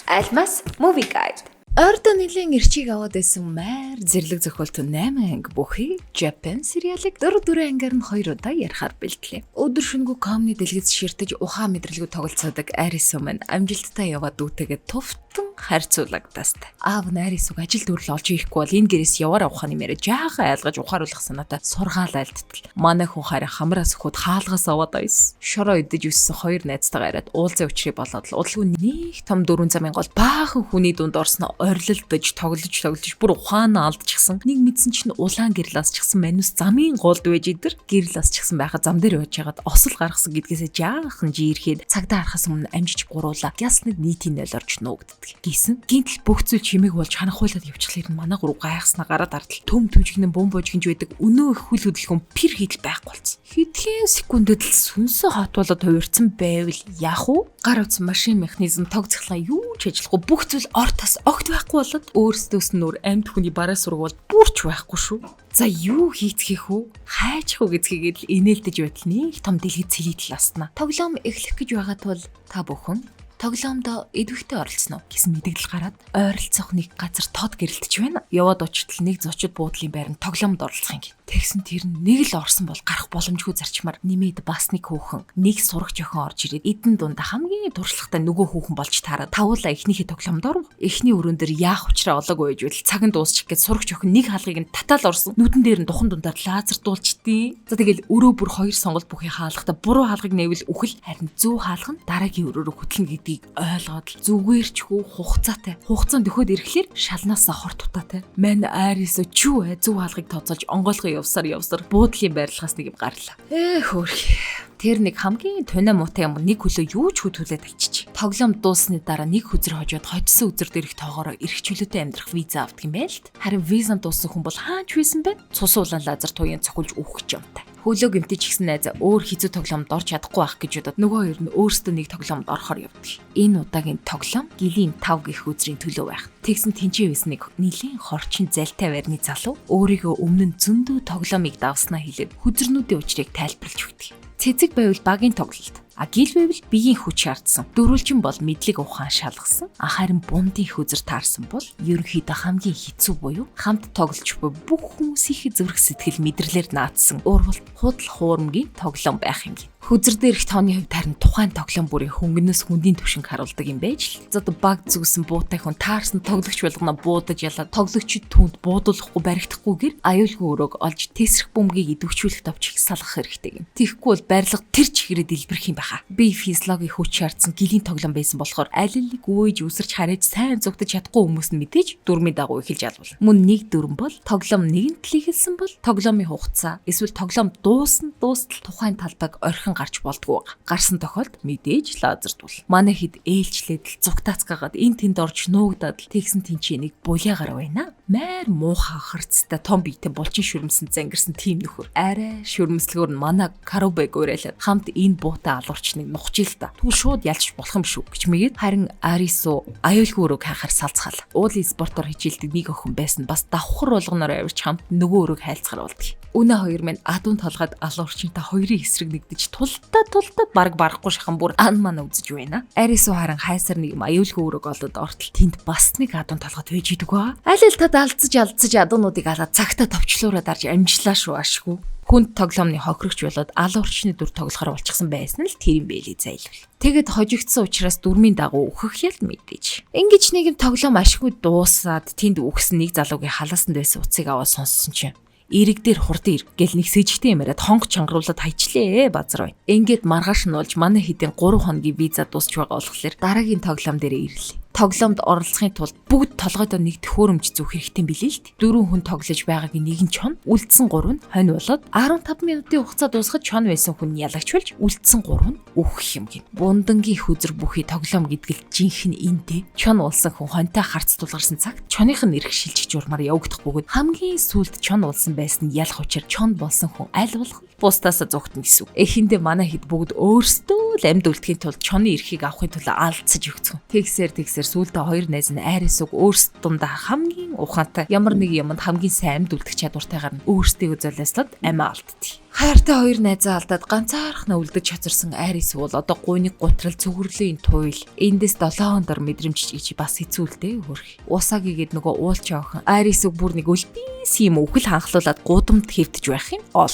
Алмас Movie Guide. Ордо нэлийн эрчийг аваад байсан майр зэрлэг зохиолт 8 анги бүхий Japan сериалыг 4 4 ангиар нь 2 удаа ярихаар бэлтлээ. Өдөр шөнөгүй комны дэлгэц ширтэж ухаан мэдрэлгүй тоглолцоодог Арису маань амжилттай яваад дүүтэйгээ туфтан харьцуулагдастай. Аав нь Арисуг ажил дүрл олж ирэхгүй бол энэ гэрээс яваар ухааны мэрэ жаахан айлгаж ухааруулах санаатай сургаал айлттал. Манай хүн харин хамраас өхөд хаалгаас аваад айс. Шороо идэж өссөн хоёр найзтайгаа яриад уулзын учрыг болоод л удалгүй нэг том дөрвөн замын гол баахан хүний дунд орсноо орилдож тоглож тоглож бүр ухаанаа алдчихсан. Нэг мэдсэн чинь улаан гэрэл асчихсан манус замын голд байж идэр гэрэл асчихсан байхад зам дээр байж хагаад осол гаргасан гэдгээсээ жаахан жирэхэд цагдаа харахаас өмнө амжиж гуруулаа. Яс нэг нийтийн 0 орж нуугддаг. Гисэн гинтл бүх зүйл чимээг болж ханахуулаад явчихлаар нь манай гурав гайхснаа гараад ардал төм төмжигнэн бум божигнж байдаг өнөө их хөл хөдөлгөөн пэр хийдэл байхгүй болсон. Хэдхэн секундэд л сүнсэн хот болоод хувирсан байвал яах вэ? Гар утас машин механизм тог цахилгаан юу ч ажиллахгүй бүх зүйл ор тас огт байхгүй болоод өөрсдөөс нь нүр амьд хүний бараа сураг бол бүрч байхгүй шүү. За юу хийцгийх үү? Хайчих уу гэцгээгээд л инээлдэж байтал нэг том дэлгэц цэлийтэл асна. Тоглоом эхлэх гэж байгаа тул та бүхэн тоглоомдоо идэвхтэй оролцсон уу гэсэн мэдээлэл гараад ойролцоох нэг газар тод гэрэлтэж байна. Яваад очтол нэг зочид буудлын байранд тоглоомд оролцох юм. Тэгсэн тэр нь нэг л орсон бол гарах боломжгүй зарчмаар нэмээд бас нэг хүүхэн нэг сурагч охин орж ирээд эдэн дунд хамгийн туршлагатай нөгөө хүүхэн болж таарад тавуулаа эхнийхээ тоглоомд оров. Эхний өрөөн дээр яах учраа олоогүй байж байтал цаг нь дуусчих гээд сурагч охин нэг хаалгыг нь татаал орсон. Нүдэн дээр нь духан дундаар лазертуулчдیں۔ За тэгэл өрөө бүр хоёр сонголт бүхий хаалгатай буруу хаалгыг нээвэл үхэл харин зөв хаалга нь дараагийн өрөөрөө хөтлөн гэдгийг ойлгоод л зүгээр ч хүү хугацаатай. Хугацаанд өхөөд ирэхлээр шалнаасаа хор тутаатай. Мань Арисо чүү ээ зөв хаалгыг тооцоолж онгойлгоо явсаар явсаар буудлын байрлахаас нэг юм гарлаа. Ээ хөөрх. Тэр нэг хамгийн туна муутай юм нэг хөлөө юу ч хөтөлээд алчиж. Тоглоом дууссаны дараа нэг хөзөр хожоод хоцсон үзэр дээрх тоогоороо эрх чөлөөтэй амьдрах виза авдаг юм байл л. Харин визан дууссан хүн бол хаач байсан бэ? Цус улаан лазер туяын цохилж үхэх юмтай. Хөлөө гэмтэж гисэн найз өөр хэцүү тоглоомд орч чадахгүй байх гэж бодоод нөгөө хоёр нь өөрсдөө нэг тоглоомд орохоор явдаг. Энэ удаагийн тоглоом гэлийн 5 гих үзрийн төлөө байх. Тэгсэн тэнцээ байсан нэг нэлийн хорчин залтай байрны залуу өөрийгөө өмнө нь зөндөө тоглоомыг давснаа хэлээд хүзрнүүдийн учрыг тайлбарлаж өгдөг. Цэцэг байвал багийн тоглолт. А гил байвал биеийн хүч шаардсан. Дөрвөлжин бол мэдлэг ухаан шалгасан. А харин бундын хүзэр таарсан бол ерөнхийдөө хамгийн хэцүү буюу хамт тоглож буй бүх хүмүүсийн зүрх сэтгэл мэдрэлээр наадсан уурвалт худал хуурмгийн тоглоом байх юм гин. Хүзэр дээрх тооны хувьд харин тухайн тоглоом бүрийн хөнгөнөөс хүндийн түвшинг харуулдаг юм байж л. За одоо баг зүгсэн буутай хүн таарсан тоглогч болгоно буудаж ялаад тоглогчид түүнд буудуулахгүй баригдахгүйгээр аюулгүй өрөөг олж тесрэх бөмбөгийг идэвхжүүлэх товчийг салгах хэрэгтэй юм. Тэгэхгүй бол барилга тэр чигээрээ дэлбэрэх юм байхаа. Би физиологийн хүч шаардсан гэлийн тоглоом байсан болохоор аль алийг гүйж үсэрч хариж сайн зүгтэж чадахгүй хүмүүс нь мэдээж дүрмийн дагуу эхэлж албал. Мөн нэг дүрм бол тоглоом нэгэн тал эхэлсэн бол тоглоомын хугацаа эсвэл тоглоом дуусна дуустал тухайн талбайг орхин гарч болдгоо. Гарсан тохиолдолд мэдээж лазертуул. Манай хэд ээлжлээд л зүгтаацгаагаад эн тэнд орж нуугдаад л тэгсэн тэнцээ нэг булиагаар байна. Майр муухай харцтай том биетэй булчин шүрмсэн зангирсан тийм нөхөр. Арай шүрмслгөөр нь манай Карубэг уриалаад хамт энэ буутай алуурчныг нухчих л та. Тэгвэл шууд ялч болох юм шүү гэж мэгээд харин Арису аюулгүй өрөөг хайхаар салцгаал. Уулын спортоор хичээлдэг нэг охин байсан бас давхар болгоноор авирч хамт нөгөө өрөөг хайлцгаар болдог. Үнэ хоёр минь адуун толгойд алуурчинтай хоёрын эсрэг нэгдэж тултаа тултаа бараг барахгүй шахан бүр ан ман үзэж байна. Арису харин хайсар нэг юм аюулгүй өрөөг олоод ортол тэнд бас нэг адуун толгойд байж идэг ба. Аль аль тад алдсаж алдсаж адуунуудыг алаад цагтаа товчлуураа дарж амжлаа шүү ашгүй. Хүнд тоглоомны хохирогч болоод алуурчны дүр тоглохоор болчихсон байсан л тэр юм бэлий зайлвал. Тэгэд хожигдсон учраас дүрмийн дагуу өөхөх ял мэдээж. Ингэж нэг юм тоглоом ашгүй дуусаад тэнд үхсэн нэг залуугийн халаасанд байсан утсыг аваад сонссон чинь эрэг дээр хурд ир гэл нэг сэжигтэй юм яриад хонх чангаруулад хайчлээ базар бай. Ингээд маргааш нь болж манай хэдийн 3 хоногийн виза дуусч байгаа болохоор дараагийн тоглоом дээр ирлээ. Тоглоомд оролцохын тулд бүгд толгойдоо нэг төхөөрөмж зүүх хэрэгтэй юм билээ л дээ. Дөрвөн хүн тоглож байгаагийн нэг нь чон, үлдсэн гурав нь хонь болоод 15 минутын хугацаа дуусахад чон байсан хүн ялагч болж үлдсэн гурав нь өөхөх юм гин. Бундангийн хүзэр бүхий тоглоом гэдэг л жинхэнэ эндээ. Чон уулсан хүн хонтой харц тулгарсан цагт чоных нь эрх шилжих журмаар явагдах бөгөөд хамгийн сүүлд чон уулсан байсан нь ялах учир чон болсон хүн аль болох бусдаасаа зугтана гэсэн үг. Эхэндээ манай хэд бүгд өөрсдөө л амьд үлдэхийн тулд чоны эрхийг авахын тулд алдсаж өгцөн. Тэгсээр тэгсээр сүүлдээ хоёр найз нь айрс уг өөрсдөд дундаа хамгийн хамгийн ухаантай, ямар нэг юмд хамгийн сайн амьд үлдэх чадвартайгаар нь өөрсдийгөө золиослоод амиа алддаг. Хайртай хоёр найзаа алдаад ганцаархнаа үлдэж хоцорсон Арис бол одоо гуйны гутрал, цүгэрлийн туйл, эндээс 7 дор мэдрэмж гэж бас хэцүү л дээ, хөрх. Усаа гэгээд нөгөө уулч охин Арисыг бүр нэг үлдээс юм үхэл ханхлуулаад гудамд хэвтэж байх юм ол.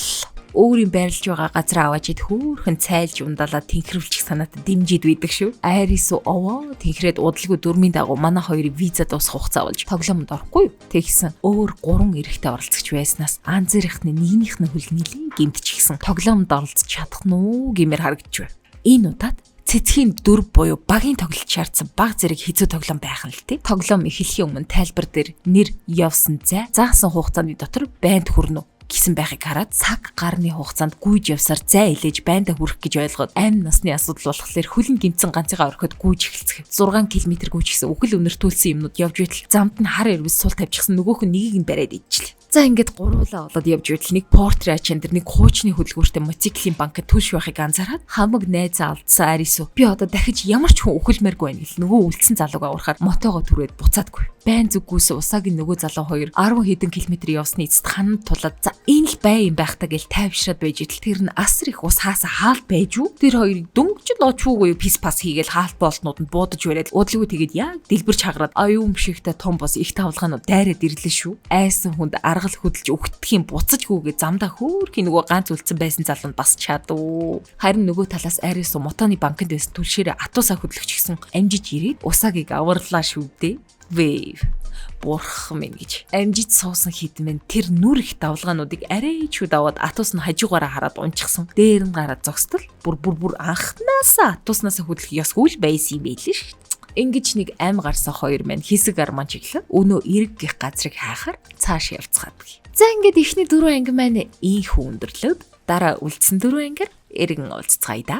Өөрийн байрлаж байгаа газраа аваач ид хөөхөн цайлж ундаалаа тэнхрүүлчих санаатай дэмжиж байдаг шүү. Айрис овоо тэнхрээд удалгүй дөрмийн дагуу манай хоёрыг виза дуусах хугацаа болж тоглоомд орохгүй юу? Тэгсэн өөр гурван эрэгтэй оролцогч байснаас анзаархны нэгнийх нь хөл нэлээд гэмтчихсэн. Тоглоомд оролцож чадах нь уу гэмээр харагдчих. Энэ удаад цэцгийн дөрв буюу багийн тоглолт шаардсан баг зэрэг хэцүү тоглоом байх нь л тий. Тоглоом эхлэхийн өмнө тайлбар дээр нэр, явсан зай, заасан хугацааны дотор байнд хүрнэ үү гэсэн байхыг хараад цаг гарны хугацаанд гүйж явсаар зай илээж байндаа хүрэх гэж ойлгоод амь насны асуудал болохоор хөлн гимцэн ганцыгаа орхиод гүйж эхэлцгээв. 6 км гүйж гисэн үхэл үнэртүүлсэн юмнууд явж байтал замд нь хар ирвэс сул тавьчихсан, нөгөөх нь нэгийг нь бариад идчихлээ. За, ингээд гуруулаа болоод явж байтал нэг портер ачаан дээр нэг хуучны хөдөлгүүртэй мотоциклийн банкд түлш байхыг анзаараад хамаг найзаа алдсан Арису би одоо дахиж ямар ч хүн үхэлмээргүй байна гэл нөгөө үлдсэн залууг аврахаар мотоогоо түрээд буцаадгүй. Байн зүггүйс усаагийн нөгөө залуу хоёр 10 хэдэн километр явсны эцэст хананд тулаад за энэ л бай юм байх та гэл тайвшраад байж итэл тэр нь асар их ус хааса хаалт байж үү? Тэр хоёрыг дөнгөж л очуугүй пис пас хийгээл хаалт болтнууд нь буудаж бариад удалгүй тэгээд яг дэлбэрч хагараад аюун бишигтэй том бос их тавлгаанууд дайраад ирлээ шүү. Айсан хүнд аргал хөдөлж өгтөх юм буцажгүйгээ замдаа хөөрхий нөгөө ганц үлдсэн байсан залуу нь бас чадв. Харин нөгөө талаас Арис мотоны банкнд байсан түлшээрээ атуусаа хөдлөгч гисэн амжиж ирээд усаагийг аварлаа шүү дээ. Вэв бурхан минь гэж амжиж суусан хідмэн тэр нүр их давлгаануудыг арай ч даваад атус нь хажуугаараа хараад унчихсан. Дээр нь гараад зогсдол бүр бүр бүр анхнаасаа атуснаасаа хөдлөх ёсгүй л байсан юм байлээ шүү. Ингэж нэг ам гарсан хоёр маань хэсэг арман чиглэн өнөө эрэг гих газрыг хайхаар цааш явцгаадаг. За, ингээд эхний дөрвөн анги маань ийхүү өндөрлөөд дараа үлдсэн дөрвөн ангиар эргэн уулзцгаая да.